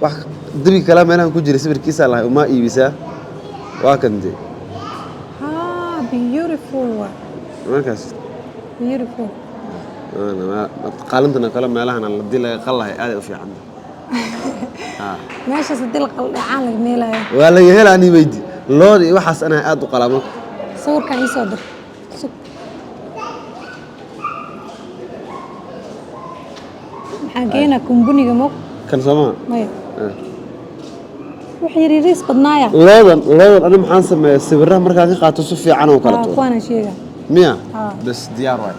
Wax dibi kala meelahan ku jira sawirkiisa lahay uma iibisaa. Waa kan dee. Ha, beautiful waa. Markaas. Beautiful. Qaalintana kale meelahan hadii laga qalahay aad ay u fiican tahay. Meeshaas haddii la qalo dhacaan laga meelayo. Waa laga helaa ni weydi. Looda iyo waxaas anaa aad u qalaa marka. Sawirkan ii soo dir. Sug. Maxaa geenaa kumbuniga mog? Kan soomaa? Maya. Wax yariiriis badnaaya. Loodan ani maxaan sameeyaa sawirraha markaan ka qaato si fiican oo kale Aa, tuuro. Kuwaana sheega. Miya? Aa. Bas diyaar waay.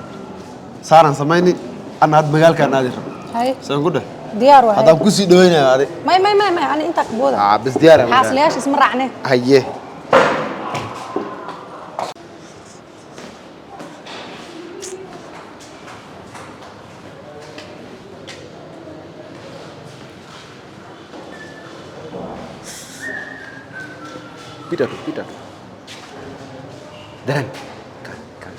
Saaraan samayni ana had magaalkaan aadi rabo. Hay. Saan ku dheh. Diyaar waay. Haddaan kusii dhaweynayo adi. May may may may ani intaa ka booda. Aa, bas diyaar ah. Xaaslayaasha isma raacne. Haye. Pita tu, pita tu. Daran. Kan, kan.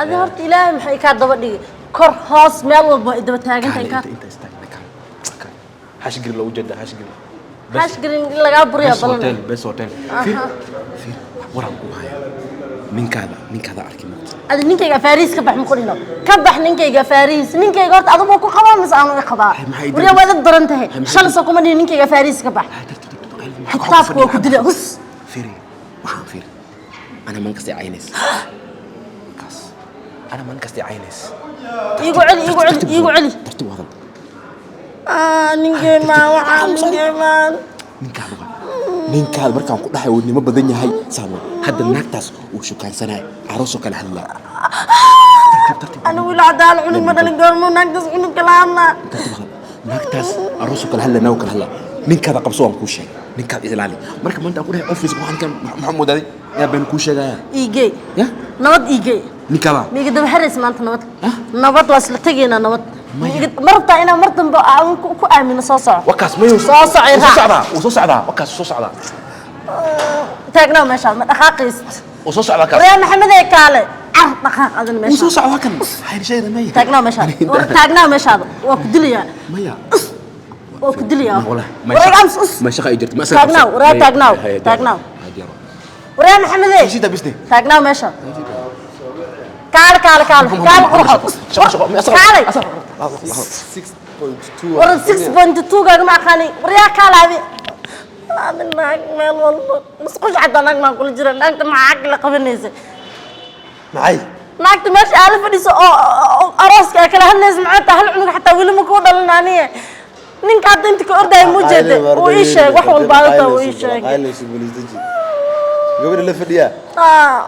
Adi horta Ilaahay maxay kaa daba dhigay? Kor, hoos, meel walba ay daba taagantahay kaa. Inta inta istaag, kan. Kan. Hash grill loo jeeda, hash grill. Hash green in lagaa buriyaa Best balan. hotel, best hotel. Fiir, fiir, waraan ku hayaa. Ninkaada, ninkaada arki maanta. Adi ninkayga Faariis ka bax ma qorino. Ka bax ninkayga Faariis. Ninkayga horta adigu ku qabaa mise aanu i qabaa? Hay, maxay Wariyaa waad daran tahay. Hay, maxay Shalay soo kuma dhihin ninkayga Faariis ka bax. Hay, tartiib, tartiib, qayl, maxaa ku Kitaabku waa ku fadhiya? dila hus. Fiiri, waxaan fiiri. Ana man kastay caynays. Kaas. Ana man kastay caynays. Iigu celi, iigu celi, iigu celi. Tartiib u hadal. Ah, ninkay maan waxaan ninkay maan. Ninkaada waa. Ninkaada markaan ku dhahay uu nimo badan yahay saamo. Hadda naagtaas uu shukaansanaya, aroosoo kale hadlaa. Tartiib, tartiib. Anigu ila cadaan cunug ma dhalin goormuu naagtaas cunug kala hadlaa. Tartiib hadal. Naagtaas aroosoo kale hadlaa, naag kale hadlaa. Ninkaada qabso waan kuu sheegay. Ninkaada ilaali. Marka maanta aan ku dhahay office waxaan kan maxaa moodaaday? Yaa been kuu sheegaya. Iigey. Ya? Nabad iigey. Ninkaada. Miiga daba xeraysa maanta nabad. Ah? Nabad waa isla tegaynaa nabad. Maya. Ma rabtaa inaan mar dambe aan ku aamino soo soco? Wakaas mayo. Soo soco, Wuu soo raac. socdaa, wuu soo socdaa, wakaas wuu soo socdaa. Taagnaa meesha ma dhaqaaqaysid. Wuu soo socdaa kaas. Waryaa Maxamed ee kaale. Car dhaqaaq adina Wuu soo meesha. socdaa kan. Hayr sheegay maya. Taagnaa meesha. War taagnaa meeshaada. Waa ku dilayaa. Maya. Waa ku dilayaa. Wallahi. Wareeg ams us. Ma shaqa ay jirto. Ma Taagnaaw, waraa taagnaaw, taagnaaw. Waryaa Maxamed ee. Sida bisne. Taagnaa meesha. Kaale kaale kaale. Kaale qurxo. Shaqo shaqo. Kaale. 6.2. War 6.2 gaaga ma aqaani. Waryaa kaale adi. Adi naag meel walba. Musqush cadda naag maan kula jira. Naagta maxaa caqli la qabanaysa? Maxay? Naagta meesha aala fadhiso oo arooska ay kala hadlaysa maxay tahay? Hal cunug xataa weli ma kuu dhalin aniye. Ninka hadda inta ka ordaya muu jeeda. Uu ii sheeg wax walba adata uu ii sheegay. Qaylayso booliis deji. Gabadha la fadhiyaa. Ah,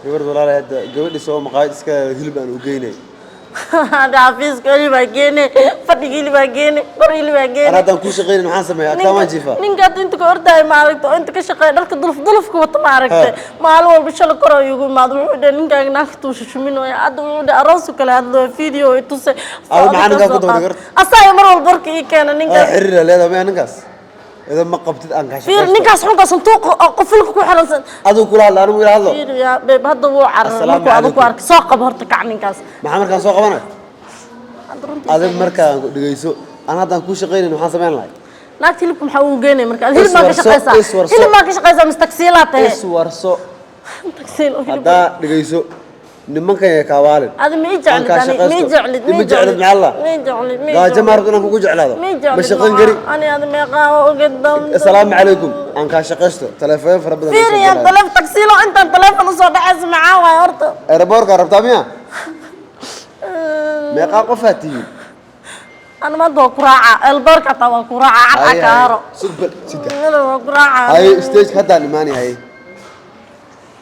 Gabadh walaalay hadda gabadhi soo maqaayad iska hilib aan u geynay. Hadda xafiiska hilibaa geene, fadhiga hilibaa geene, kor hilibaa Ana geene. haddaan kuu shaqeynin maxaan sameeyaa? Agtaa waan jiifaa. Ninka hadda inta ka ordaya maaragta oo inta ka shaqeeya dharka duluf dulufka wata maaragta maalin walba shalay kor ayuu igu imaado wuxuu dhahay ninkaaga naagta uu shushuminaya hadda wuxuu dhahay aroosu kale hadlooya video i tusay. Adu maxaa ninkaa ku daba dhigar? Asaga mar walba warka ii keena Ah, ninkaas. xiriir aa leedahay maya ninkaas? Idan ma qabtid aan kaa Fiir shaqeysto. ninkaas xunka sanduuqa oo qufulka ku xiransan. Adigu kula hadla, anigu ila hadlo. Fiir yaa babe hadda wuu cararay Assalaamu markuu adigu ku calaykum. arkay soo qabo horta kac ninkaas. Maxaa markaan soo qabanay? Hadda runtii Adig markaan ku dhegeyso, aan haddaan kuu shaqeynin maxaan samayn lahay? Naagta hilibka maxaa ugu geynaya marka? Hilib maa ka Iswarso, shaqeysaa? iswarso. Hilib maa ka shaqeysaa mise tagsiilaa tahay? Iswarso. Tagsiil oo hilib. Haddaa dhegeyso, nimankan yay kaawaalin. Adi ma ii Aan jeclid kaa ani, ma ii shaqeysto. jeclid, ma Ima ii jeclid jeclid. maxaa la? Ma ii jeclid, ma ii Gaajo jeclid. ma rabto inaan kugu jeclaado. Ma ii jeclid Ma shaqayn maxaa? kari. Ani adi meeqaa oga dam. Assalaamu calaykum. Aan kaa shaqeysto. Taleefoon fara badan Fiir soo yaan galaya. taleef tagsiilo intaan taleefon usoo dhacaysa maxaa waay horta? Aeroboorka rabtaa miya? Meeqaa qofaa tihiin? Ani maanta waa ku raacaa, elboorka xataa waa ku raacaa, Haye, cadca haye. kaaro. Sug bal, sida. Ana waa ku raacaa. Haye, stage haddaan imaanay haye.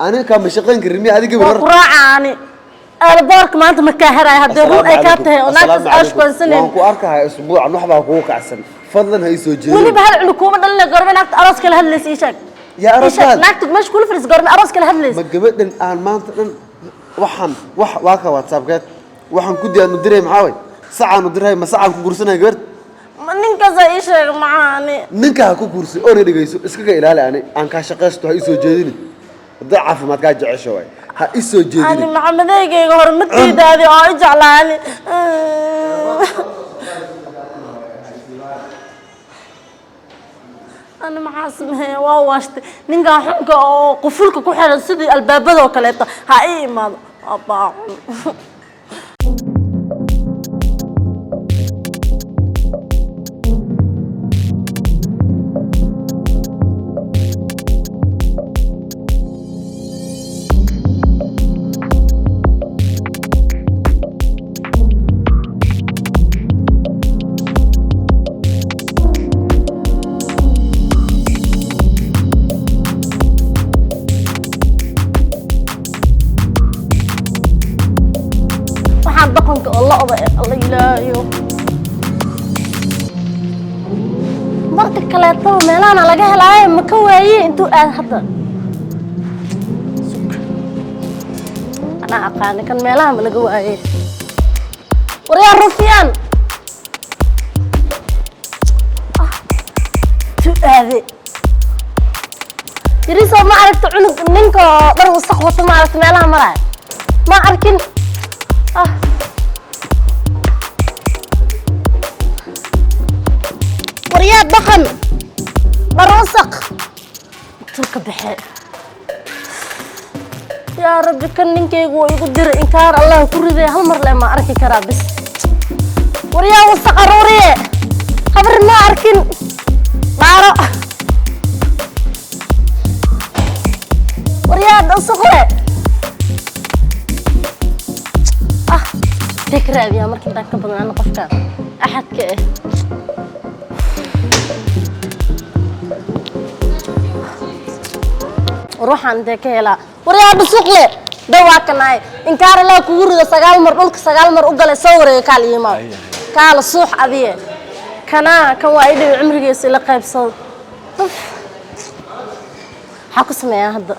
Aniga kaa ma shaqayn karin miya adiga Waa ku war? raacaa ani. Elboorka maanta ma kaa harayo haddii run ay kaa tahay oo naagtaas Assalaamu calaykum. aashkuansaneyn. Waan ku arkahay usbuucan wax baa kugu kacsan. Fadlan ha ii soo jeedin. Weliba hal cunug kuuma dhalina goorme naagta aroos kala hadlaysa ii sheeg. Yaa aroos Ii sheeg, kala hadl- naagta meesha kula fadhiisa goorme aroos kala hadlaysa? Ma gabadhan aan maanta dhan waxaan wax waa ka WhatsApp-keed waxaan ku diyaanu diray maxaa way? Sacaan u diray ma sacaan ku guursanaya gabadh? Ninkaasaa ii sheega maxaa ani. Ninka ha ku guursi oona dhegeyso iskaga ilaali ani aan kaa shaqaysto ha ii soo jeedinin. Hadday caafimaad kaa jecesho waay ha ii soo Ani jeedinin. Maxamedeygayga hore ma diidaadi oo i jeclaa ani. Ana maxaa sameeya? Waa waashtay. Ninkan xunka oo qufulka ku xiran sidii albaabada oo kaleeto ha ii imaado. Abbaa cun. Waxaan dhaqanka oo lo'da eh, alla ilaahiyo. Marka kaleetaba meelahana laga helaayo ma ka waaye intuu aad hadda. Sug. Anaa aqaani kan meelaha ma laga waaye. Waryaa rufyaan. Ah, intuu aade. Yariisoo ma aragta cunug ninka oo dhar wasaq wato ma aragta meelaha maraayo. Ma arkin. Ah. Waryaa dhaqan dhar wasaq intuu ka baxee. Yaa rabbi, kan ninkaygu waa igu diray, inkaar Allah ku riday. Hal mar le ma arki karaa bis. Waryaa wasaq aruuriye, habar ma arkin dhaaro. Waryaa wasaqle, ah, intee ka raadiyaa marka intaan ka badan ana qofkaan axadka ah? War waxaan intee ka helaa? Waryaa dhusuqle, dhawaa kanaay, inkaar Allah kugu rido. 9 mar dhulka 9 mar u galay, soo wareega, kaal iimaw, kaala suux adiye. Kanaa kan waa idhibi cimrigiisa ila qaybsado. Uf. Maxaa ku sameeyaa hadda?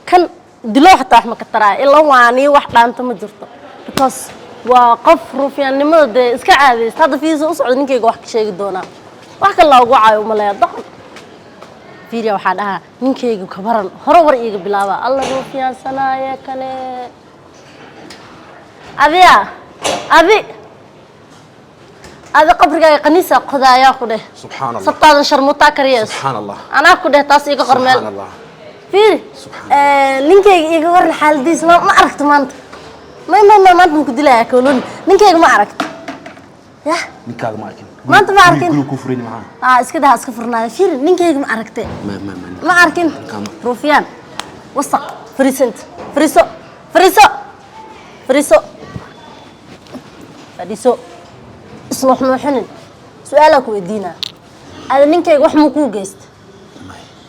Kan dilo xataa wax ma ka taraayo, ila waanii wax dhaanta ma jirto, because waa qof ruufyaannimada dee iska caadaysta. Hadda fiisa u socda ninkayga wax ka sheegi doonaa, wax kale loogu caayo umaleeya. Doqon fiiriya, waxaa dhahaa ninkayga kabaran hore war iiga bilaaba. Alla ruufyaansanaaye kane. Adiya adi adi qabrigaaga qaniisa qodaayaa ku dheh. Subxaan Allah. Sabtaadan sharmuutaa kariyees. Subxaan Allah. Anaa ku dheh, taas iiga qor meel. Subxaan Allah. Fiiri. Subxaan. Ninkayga iiga waran xaaladiisa. Ma aragto maanta? May may may, maanta maku dilayaa kowloni. Ninkayga ma aragto yah? Ninkaaga ma arkin. Maanta ma arkin. Guriga kuu furayni maxaa? Aa, iska daa, iska furnaada. Fiiri, ninkayga ma aragte? Ma ma ma. Ma arkin? Ninkaa Ruufyaan wasaq, fariisant, fariiso, fariiso, fariiso, fadhiiso, isnuuxnuuxinin. Su-aalaa ku weydiinaa. Ada ninkayga wax muu kuu geysta?